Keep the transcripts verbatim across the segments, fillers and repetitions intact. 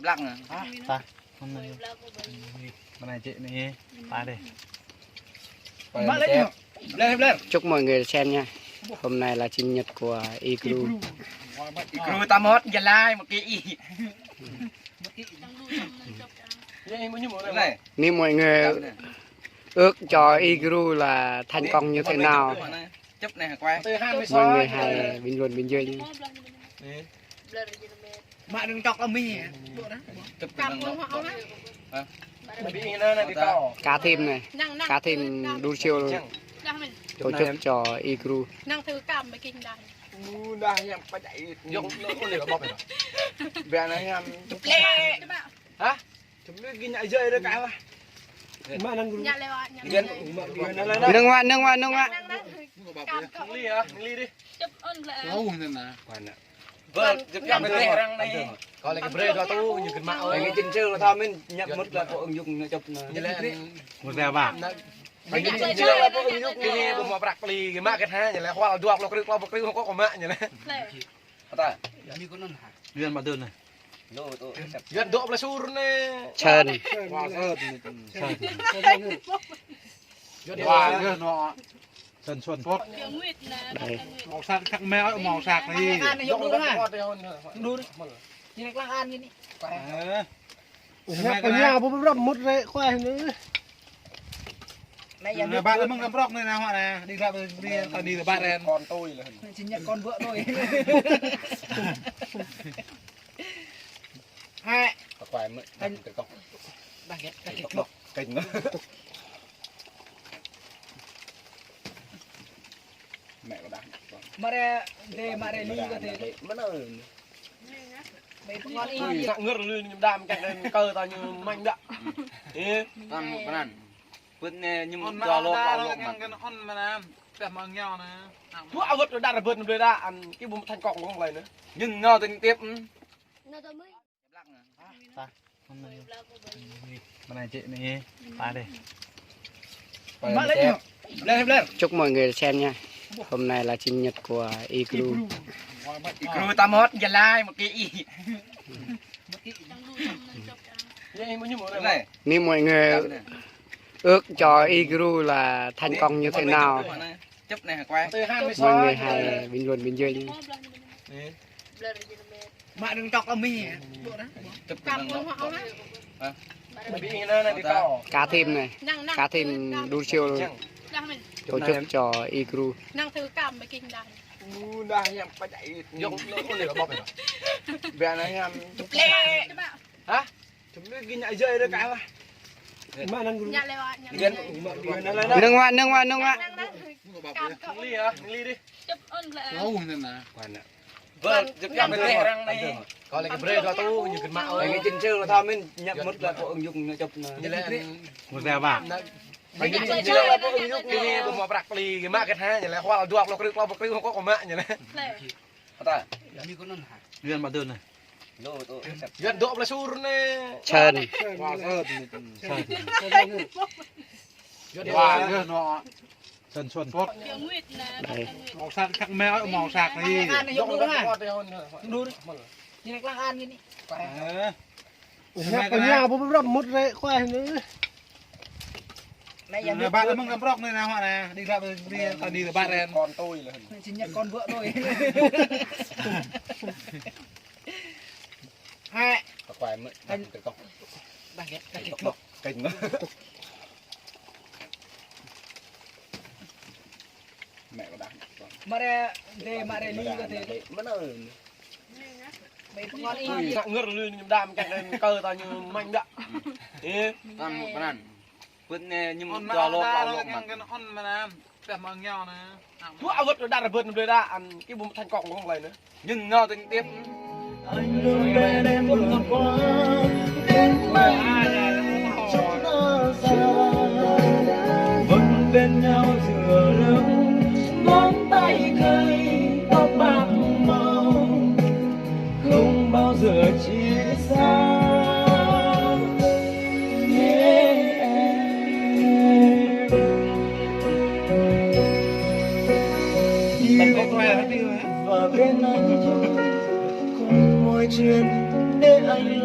Blak nè. Hả? Ta. Hôm nay. Hôm nay chị này. Ta đây. Blak, blak. Blak, blak. Chúc mọi người xem nha. Hôm nay là sinh nhật của Igru. Igru ta mốt, Gia Lai, một ký y. Nếu mọi người ước cho Igru là thành công như thế nào, mọi người hãy bình luận bên dưới nhé. Mă đừng chọc là mì. Cá thêm này, cá thêm đủ siêu. Tổ chức cho Igru. Năng thử cảm mà kinh đăng. Udah yang pajak itu. Yok, lo boleh bop ya. Biar nanya. Hah? Cuma gini aja ada kalah. Mana guru? Nâng wa, nâng wa, nâng wa. Ngli ya, ngli đi. Jauh sana. Mana? Bơ, jep jep răng anai. Kâo lĕ brơi dua tu, ñu gĭt mă. Lĕ čin čơ, tha min, ñăp mŭt lĕ kâo ưng yŭk ñu čŏp anai. Ñu lĕ. Mŭt lĕ ba. Ñu lĕ, ñu lĕ kâo ưng yŭk ñu ƀu mă prăk pli, gĭt mă kơ ha, ñu lĕ hua dua klâo krư̆, klâo krư̆, kâo mă ñu lĕ. Ata. Yuan mă dơ̆n anai. Yuan dŏ pla sur anai. Čơn. Yuan dŏ. Sơn Xuân. Đây. Màu sạc thằng mèo, màu sạc này. Ăn này, dŏ dŏ ha. Dŏ dŏ. Ñu lĕ lăng ăn gini. Ơ. Nhà, nhà bố bố mŭt rĕ khoai nữa. Này, nhà nước bạn mưng làm rok này nè, họ nè, đi làm đi, tao đi là bạn em. Con tôi là. Này, chính là con vợ tôi. Hai. Khoai mơ̆. Anh. Đang ghét, đang ghét. Kênh. Mẹ có đang. Mă rĕ, dê mă rĕ li kơ dê. Mă nơ. Ui, nă ngơr lu ñu đam kek đen kơ ta ñu manh đă. Ê. Tan mŭt pơnăn. Pơ̆t ne ñu mŭt jua lok lok lok mă. Kan on mă nă. Peh mă ngiao nă. Dua awăt đa rơbơ̆t nă blơi đa ăn ki bum thanh kok ngong lơi nă. Ñu nao tơ̆ng tiếp. Ta. Hôm nay. Hôm nay chị này. Ta đây. Blak, blak. Chúc mọi người xem nha. Hôm nay là sinh nhật của Igru. Igru ta mốt, Gia Lai, một ký y. Nếu mọi người ước cho Igru là thành công như thế nào, mọi người hãy bình luận bên dưới nhé. Mă đừng chọc là mì. Cá thêm này, cá thêm đủ siêu. Tổ chức cho Igru. Năng thử cảm mà kinh đăng. Udah yang pajak itu. Yok, lo boleh bop ya. Biar nanya. Hah? Cuma gini aja ada kalah. Mana guru? Nâng wa, nâng wa, nâng wa. Ngli ya, ngli đi. Jauh sana. Mana? Bơ, jep jep răng anai. Kâo lĕ brơi dua tu, ñu gĭt mă. Lĕ čin čơ, tha min, ñăp mŭt lĕ kâo ưng yŭk ñu čŏp anai. Ñu lĕ. Mŭt lĕ ba. Lĕ čin čơ, kâo ưng yŭk ñu ƀu mă prăk pli, gĭt mă kơ ha, ñu lĕ hua dua klâo krư̆, klâo krư̆, kâo mă ñu lĕ. Ata. Yuan mă dơ̆n anai. Yuan dŏ pla sur anai. Čơn. Yuan dŏ. Sơn Xuân. Đây. Màu sạc thằng mèo, màu sạc này. Ăn này, dŏ dŏ ha. Dŏ dŏ. Ñu lĕ lăng ăn gini. Ơ. Nhà, nhà bố bố mŭt rĕ khoai nữa. Này, nhà nước bạn mưng làm rok này nè, họ nè, đi làm đi, tao đi là bạn em. Con tôi là. Chính là con vợ tôi. Hai. Khoai mơ̆. Anh. Đang ghét, đang ghét. Kênh. Mẹ có đang. Mă rĕ, dê mă rĕ li kơ dê. Mă nơ. Ui, nă ngơr lu ñu đam kek đen kơ ta ñu manh đă. Ê. Tan mŭt pơnăn. Pơ̆t ne ñu mŭt jua lok lok lok mă. Kan on mă nă. Peh mă ngiao nă. Dua awăt đa rơbơ̆t blơi đa ăn ki bum thanh kok ngong lơi nă. Ñu nao tơ̆ng tiếp. Anh lùi về đêm vừa qua, đêm qua, chúng ta xa, vẫn bên nhau giữa rừng, nắm tay gầy, tóc bạc màu, không bao giờ chia xa. Yeah. Và bên anh, không mọi chuyện để anh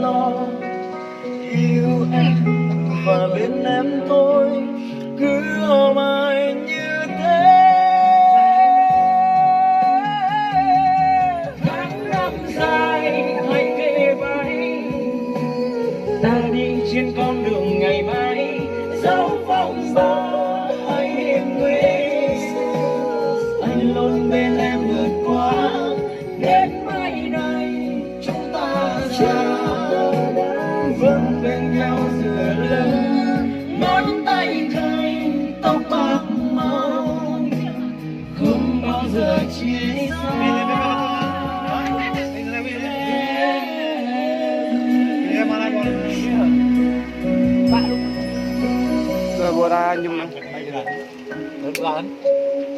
Yêu em và bên em thôi, cứ ôm ai như thế. Tháng năm dài hãy kể vai, ta đi trên con đường ngày mai, dấu phong ba hãy hiền nguy. Anh luôn bên em vượt qua, đến mai đây chúng ta ra vẫn bên nhau giữa lưng, ngón tay gầy tóc bạc màu, không bao giờ chia xa. Rồi, bố ra nhung lắm.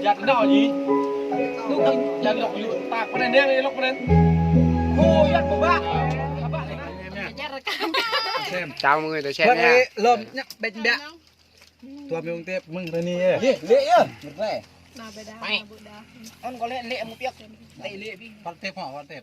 Yat nao ji. Yat nao ji. Tak pernah dia, elok pernah. Ho yat bebak. Apa ni? Chào mọi người, tôi sẽ nha. Lom nhắc bệnh bạ. Tua mông tep mưng tơ ni ya. Lê, lê ya. Ngược về. Ăn có lê, lê một piếc. Lê, lê bi. Phát tep hả, phát tep.